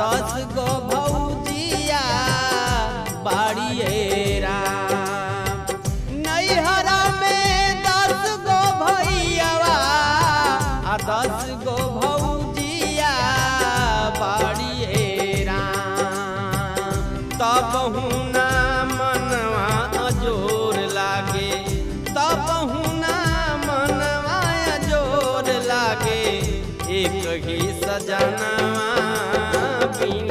10 गो भौजिया बाड़िए राम। नैहरा में 10 गो भैयावा आ 10 गो भौजिया बाड़िए राम। तब हुना मनवा अजोर लागे, तब हुना मनवा अजोर लागे, एक ही सजनवा बिन